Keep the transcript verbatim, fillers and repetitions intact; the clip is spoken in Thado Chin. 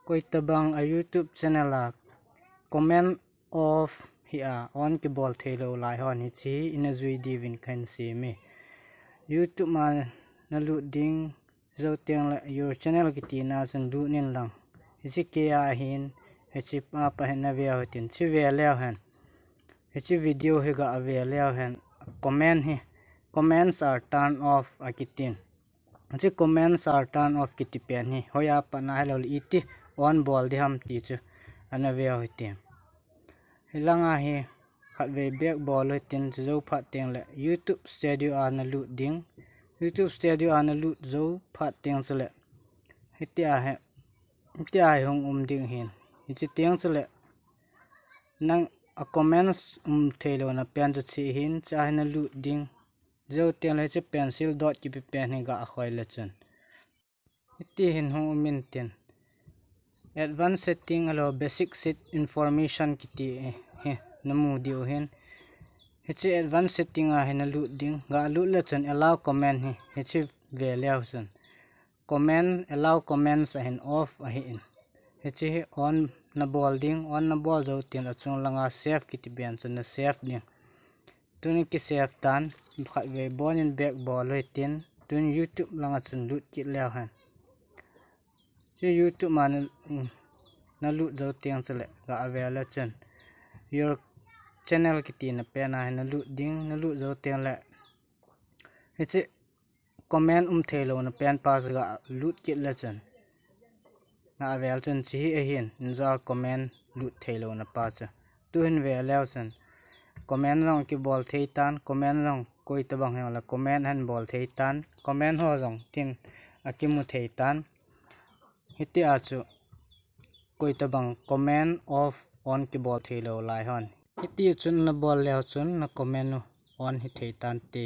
Koitabang a YouTube channel a comment off hi a on kibol theilou lai hon hiche hi ina jui diuvin kahin seme. YouTube a nalut ding jou tengle your channel kitina chun lut in lang. Hiche keiya ahin, hiche a pat hi nave uhitin, hiche ve leu hen. Hiche video hi gave leu hen, comment hi, comments are turned off akitin. Hiche comments are turned off kiti pen hi hoiya pat na hilou le iti on bol ding ham ti chu ana ve uhitin. Hilanga hi khatvei back bol uhitin, chujou phat tengle YouTube Studio a nalut ding. YouTube Studio a nalut jou phat teng chule hitia hi, hitia hi hung um ding ahin. Hiche teng chule nang a comments um theilouna pen chu hiche ahin, hiche ahin nalut ding. Jou tengle hiche pencil dot kipe pen hi gakhoi le chun hiti hin hung um intin, advanced setting alou basic set information kiti hi namu diu ahin. Hiche advanced setting a hi nalut ding, galut le chun allow comment hi, hiche ve leu chun comment, allow comments ahin off ahin. Hiche hi on nabol ding, on nabol jou tengle achung langa save kiti pen chun na save ding. Tun kisave tan, khatvei bon in back bol uhitin, tun YouTube langa chun lut kit leu hen. Hiche YouTube a na, nalut jou teng chule gave le chun your channel kitina pen a hi nalut ding, nalut jou tengle hiche comment um theilouna pen pa chu galut kit le chun gave le chun hiche hi ahin, injo a comment lut theilouna pa chu. Tuhin ve leu chun comment jong kibol thei tan, comment jong koitabang hijongle comment ahin bol thei tan, comment ho jong tin akimu thei tan. Hitia chu koitabang comment off on kibol theilou lai hon. Hiti chun nabol leu chun na comment u on hithei tante.